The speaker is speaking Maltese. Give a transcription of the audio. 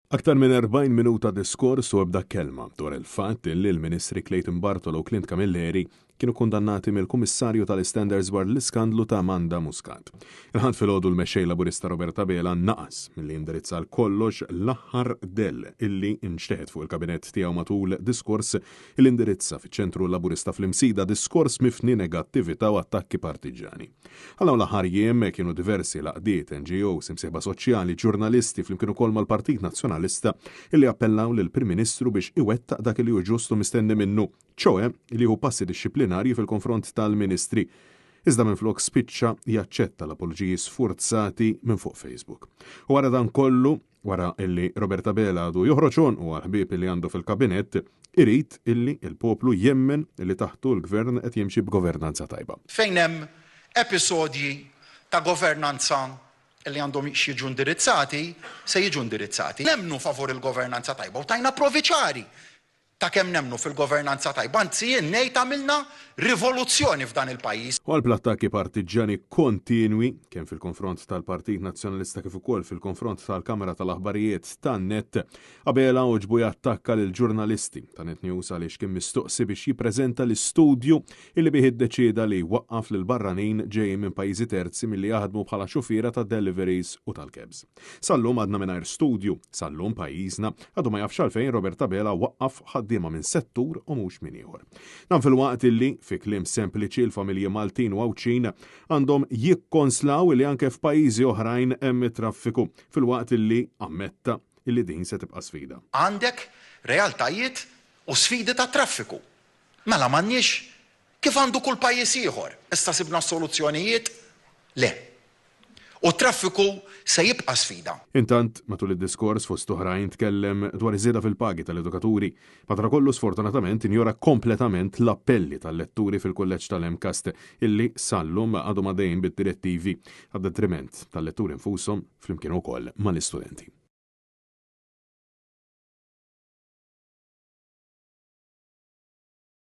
Aktar minn 40 minuta diskors u ebda kelma dwar il-fatt li l-Ministri Clayton Bartolo u Clint Camilleri kienu kundannati mill-Kummissarju tal-Istandards dwar l-iskandlu ta' Amanda Muscat. Il-Ħadd filgħodu l-Mexxej Laburista Robert Abela naqas milli jindirizza għal kollox l-aħħar dell illi nxteħet fuq il-kabinett tiegħu matul diskors illi indirizza fiċ-Ċentru Laburista fl-Imsida, diskors mifni negattività u attakki partiġġani. Għal dawn l-aħħar jiem kienu diversi l-għaqdiet, NGOs, imsieħba soċjali, ġurnalisti flimkien ukoll mal-Partit Nazzjonalista illi appellaw lill-Prim Ministru biex iwettaq dak li hu ġust u mistenni minnu, ċoe li jieħu passi dixxiplinarji fil-konfront tal-Ministri. Iżda minflok spiċċa jaċċetta l-apoloġiji sfurzati minn fuq Facebook. U wara dan kollu, Wara illi Robert Abela għadu joħroġ għonqu għall-ħbieb illi għandu fil-kabinett, irid illi l-poplu jemmen illi taħtu l-Gvern qed jimxi b'governanza tajba. Fejn hemm episodji ta' governanza li għandhom x'jiġu indirizzati, se jiġu indirizzati. Nemmnu favur il-governanza tajba u tajna provi ċari ta' kemm nemmnu fil-governanza tajba, anzi jien ngħid għamilna rivoluzzjoni f'dan il-pajjiż. U qalb l-attakki partiġġjani kontinwi, kemm fil-konfront tal-Partit Nazzjonalista kif ukoll fil-konfront tal-kamra tal-aħbarijiet ta' Net, Abela għoġbu jattakka lill-ġurnalisti ta' Net News għaliex kien mistoqsi biex jippreżenta l-istudju illi bih iddeċieda li jwaqqaf lill-barranin ġejjin minn pajjiżi terzi milli jaħdmu bħala xufiera ta' deliveries u tal-cabs. Sal-lum għadna mingħajr studju, sal-lum pajjiżna għadu ma jafx għalfejn Robert Abela waqqaf ħaddiema minn settur u mhux minn ieħor. Dan filwaqt illi, fi kliem sempliċi, l-familji Maltin u Għawdxin għandhom jikkonslaw illi anke f'pajjiżi oħrajn hemm it-traffiku, filwaqt illi ammetta illi din se tibqa' sfida. Għandek realtajiet u sfidi tat-traffiku. Mela m'għandniex kif għandu kull pajjiż ieħor. Issa sibna s-soluzzjonijiet? Le. U t-traffiku se jibqa' sfida. Intant, matul id-diskors fost oħrajn tkellem dwar iż-żieda fil-pagi tal-edukaturi. Madankollu sfortunatament injora kompletament l-appelli tal-letturi fil-Kulleġġ tal-MCAST illi sal-lum għadhom għaddejjin bid-direttivi għad-detriment tal-letturi nfushom flimkien ukoll mal-istudenti.